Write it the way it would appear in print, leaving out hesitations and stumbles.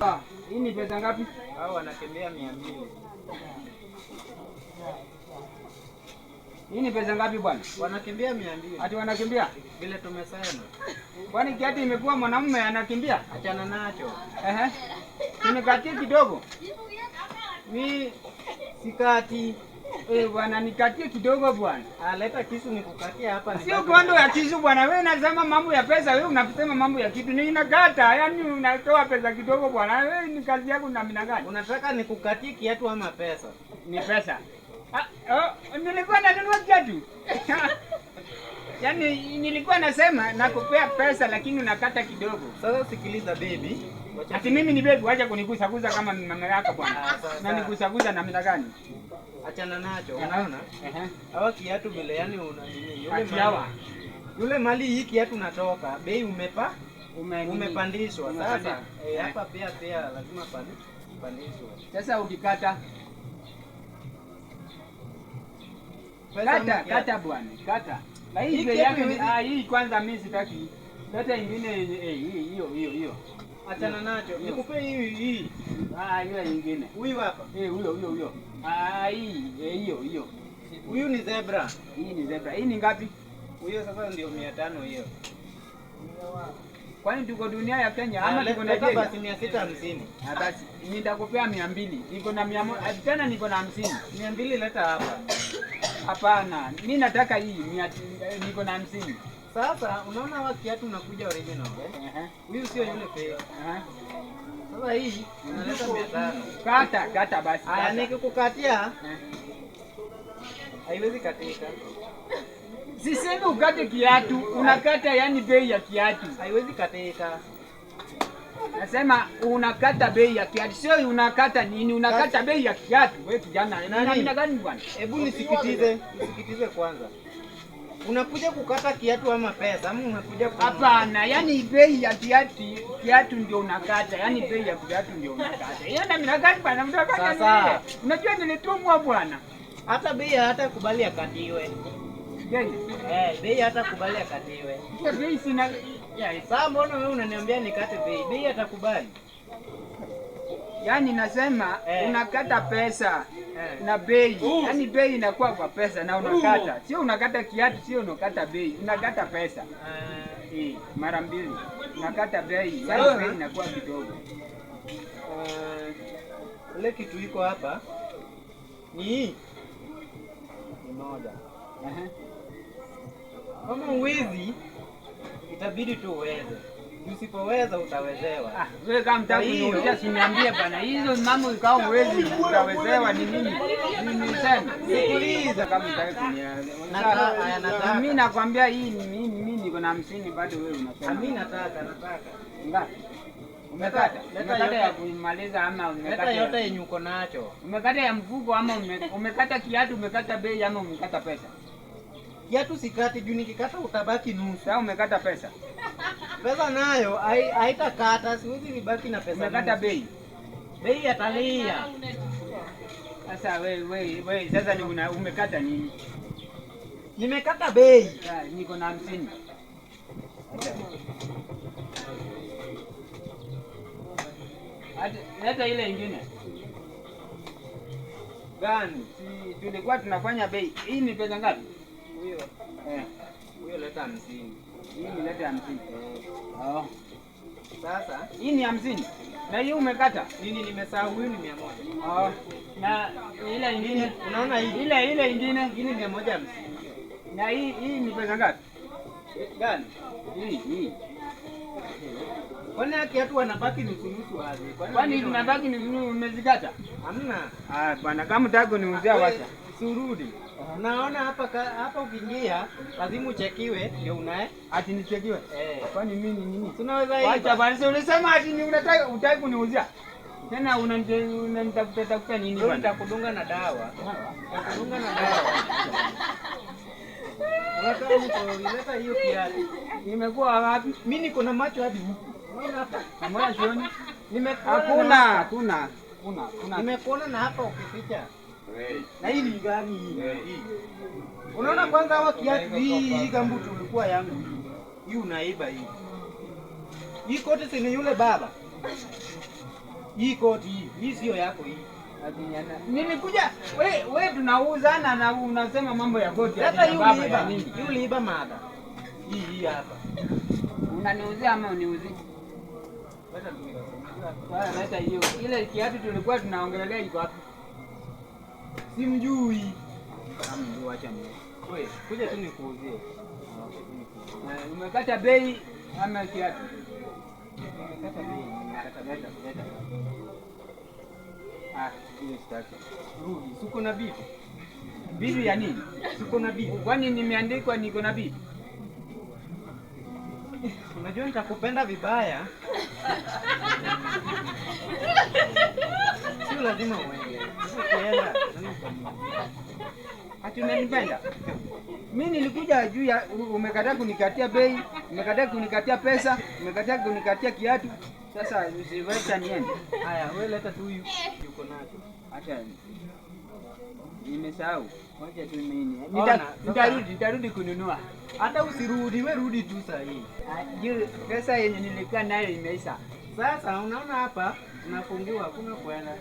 Ah, hii ni pesa ngapi? Hao wanakimbia 200. Hii ni pesa ngapi bwana? Wanakimbia 200. Ati wanakimbia? Vile tumesema. Kwani kiatu imekuwa mwanamume anakimbia? Achana nacho. Ehe. Tunikatie kidogo. Mi sikati. Eh, bwana nikatie kidogo bwana. Aleta kisu nikukatie hapa. Sio kondo ya kisu bwana, wewe unasema mambo ya pesa, wewe unasema mambo ya kitu. Ni inakata, yaani unatoa pesa kidogo bwana. Wewe ni kazi yako na mina gani? Unataka nikukatie kiatu ama pesa? Ni pesa. Ah, oh, nilikuwa nanunua kiatu. Yaani nilikuwa nasema nakupea pesa lakini unakata kidogo. Sasa sikiliza baby. Ati mimi ni baby, wacha kunigusa gusa kama mama yako bwana. Sasa. Na nigusa gusa na mina gani? Achana nacho, unaona? Ehe. Hawa kiatu vile yani una nini? Yule Ati hawa. Yule mali hii kiatu natoka, bei umepa umepandishwa. Sasa Umepandishwa. eh, hapa pia pia lazima pandishwe. Sasa ukikata Pesa kata ama kiatu? kata bwana, kata. Na hii Hii bei kiatu yake ni iwezi- ah, hii kwanza mimi sitaki. Leta ingine eh, hii hiyo hiyo hiyo. Achana nacho. Hiyo. Nikupe hii hii. Ah, hiyo ingine. Huyu hapa. Eh, huyo huyo huyo. Ah, hii eh, hiyo hiyo. Huyu ni zebra. Hii ni zebra. Hii ni ngapi? Huyo sasa ndio 500 hiyo. Kwani tuko dunia ya Kenya ama Ah, tuko leta Nigeria? basi 650. Ah, basi nitakupea 200. Niko na 100, tena niko na 50. 200 leta hapa. Hapana, mimi nataka hii mia, niko na 50. Sasa unaona hawa kiatu unakuja original eh? Ehe. Huyu sio yule fake. Ehe. Sasa hii unaleta 500. Kata, kata basi. Aya, Kata. nikikukatia Eh. haiwezi katika. Sisemi ukate kiatu, unakata yani bei ya kiatu. Haiwezi katika. Nasema unakata bei ya kiatu, sio unakata nini, unakata bei ya kiatu. Wewe kijana, Nani? nani gani bwana? Hebu nisikitize, nisikitize kwanza. Unakuja kukata kiatu ama pesa ama unakuja ku... Hapana, yani bei ya kiatu, kiatu ndio unakata, yani bei ya kiatu ndio unakata. Hiyo na mimi gani bwana, mtakata Sasa. nini? Unajua nilitumwa bwana. Hata bei hata kubali akatiwe. Bei, Eh, bei hata kubali akatiwe. hiyo bei sina ya, Sasa mbona wewe unaniambia nikate bei? Bei atakubali. yani nasema Eh. unakata pesa Eh. na bei, yani bei inakuwa kwa pesa na unakata, sio unakata kiatu, sio unakata bei, unakata pesa. Eh, Eh, mara mbili unakata bei, yani Sawa. bei inakuwa kidogo. eh, ile kitu iko hapa ni hii. Ni moja. Ehe. Kama uwezi itabidi tu uweze. Usipoweza utawezewa. Ah, wewe kama mtaka Kwa hiyo- kuniuzia siniambie bana. Hizo mambo ikawa uwezi utawezewa ni nini? Niseme. Sikiliza. Kama mtaka kuniambia. Nataka, aya, nataka. Mimi nakwambia hii mimi mimi niko na 50 bado wewe unasema. Mimi nataka, nataka. Ngapi? Umekata? Leta Umekata yote. ya kuimaliza ama Leta umekata yote yenye uko nacho. Umekata ya mfuko ama umekata kiatu, umekata bei ama umekata pesa? Kiatu sikati juu nikikata utabaki nusu. Sasa umekata pesa. Pesa nayo haitakata, siwezi nibaki na pesa. Umekata nusu. bei. Bei yatalia. Sasa we we we sasa ni umekata nini? Nimekata bei. Sasa niko na 50. Leta ile ingine. Gani? Si tulikuwa tunafanya bei. Hii ni pesa ngapi? Huyo, Eh, huyo leta 50. hii ni leta 50. Oh. Sasa Hii ni 50. Na hii umekata? nini nimesahau, huyu ni 100. Oh. Na ile ingine, Unaona hii? ile ile ingine. Hii ni 150. Na hii hii ni pesa ngapi? Gani? Hii hii. Kwani haki watu wanabaki nusu nusu aje? Kwani wengine tunabaki ni umezikata? Hamna. Ah, bwana kama utaka kuniuzia wacha. Surudi. Unaona hapa hapa ukiingia lazima uchekiwe ndio unae. Ati nichekiwe. Eh. Kwani mimi ni nini? Si unaweza iba. Wacha bwana, si ulisema ati ni unataka utaki kuniuzia. Tena unanitafuta tafuta nini Leo bwana? nitakudunga na dawa. Nitakudunga na dawa. Unataka mtu ileta hiyo kiatu. Nimekuwa wapi? Mimi niko na macho hadi huku. Unaona hapa? Mbona sioni? Nimekuona Hakuna, na hapa. hakuna. Hakuna, hakuna. Nimekuona na hapa ukificha. Na hii ni gani hii? Unaona kwanza hawa kiatu hii hii gambuti ulikuwa yangu hii. Hii unaiba hii. Hii koti si ni yule baba. Hii koti hii, hii sio yako hii. Nilikuja we tunauzana na unasema mambo ya koti. Sasa ati hii ya baba ya uliiba, nini? hii uliiba mada. Hii hii hapa. Unaniuzia ama uniuzi? Wacha tu. Bwana leta hiyo. Ile kiatu tulikuwa tunaongelelea iko wapi? Simjui. Kama acha ni. Wewe, kuja tu nikuuzie. Umekata bei ama kiatu? Nimekata bei, nimekata bei. Leta, leta. Ah, hiyo sitaki. Rudi, suko na bibi. Bibi ya nini? Suko na bibi. Kwani nimeandikwa niko na bibi? Unajua nitakupenda vibaya. Sio lazima uende. Sasa ukienda, nani utamuuzia? Ati unanipenda? Mimi nilikuja juu ya umekataa kunikatia bei, umekataa kunikatia pesa, umekataa kunikatia kiatu. Sasa usiwacha niende. Haya, wewe leta tu huyu yuko nacho. Acha nimesahau. Wacha tu mimi. Ona, sasa- Nitarudi kununua. Hata usirudi, we rudi tu saa hii. Ah, juu pesa yenye nilikuwa nayo imeisha. Sasa unaona hapa unafungiwa, hakuna kuenda.